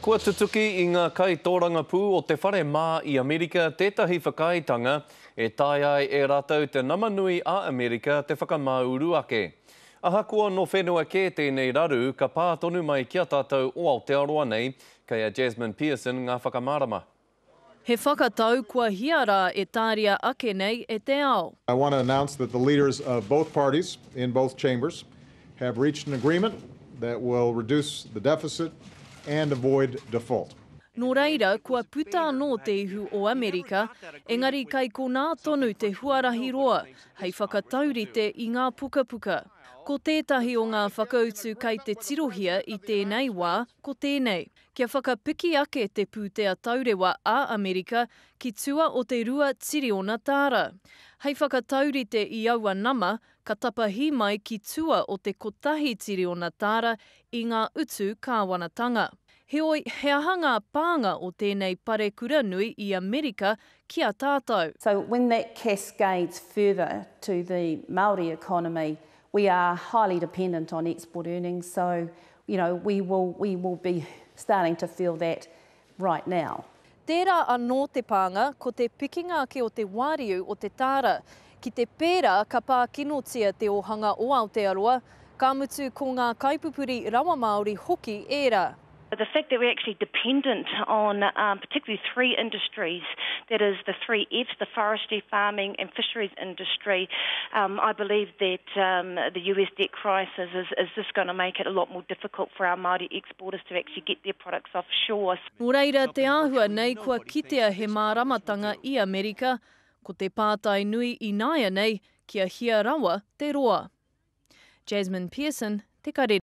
Kua tutuki i ngā kaitōrangapū o te Whare Mā i Amerika tētahi whakaaetanga e taea ai e rātou te nama nui a Amerika te whakamāuru ake. Ahakoa nō whenua kē tēnei raru, ka pā tonu mai ki a tātou o Aotearoa nei, kei a Jasmine Pearson ngā whakamārama. He whakatau kua hia rā e tāria ake nei e te ao. I want to announce that the leaders of both parties in both chambers have reached an agreement that will reduce the deficit and avoid default. Nō reira, kua puta anō te ihu o Amerika, engari kei konā tonu te huarahi roa hei whakataurite i ngā pukapuka. Ko tētahi o ngā whakautu kei te tirohia i tēnei wā, ko tēnei, kia whakapiki ake te pūtea taurewa a Amerika ki tua o te $2 tiriona. Hei whakataurite i aua nama, ka tapahi mai ki tua o te kotahi tiriona tāra i ngā utu kāwanatanga. Heoi, he aha ngā pānga o tēnei parekura nui i Amerika ki a tātou? So when that cascades further to the Māori economy, we are highly dependent on export earnings, so you know, we will, we will be starting to feel that right now. Tērā anō te pānga, ko te pikinga ake o te wāriu o te tāra. Ki te pērā, ka pā kinotia te ōhanga o Aotearoa, ka mutu ko ngā kaipupuri rawa Māori hoki ērā. The fact that we're actually dependent on particularly three industries, that is the three Fs, the forestry, farming and fisheries industry, I believe that the US debt crisis is, is just going to make it a lot more difficult for our Māori exporters to actually get their products offshore. Nō reira, te āhua nei kua kitea he māramatanga i Amerika, ko te pātai nui ināianei, kia hia rawa te roa? Jasmine Pearson, Te Karere.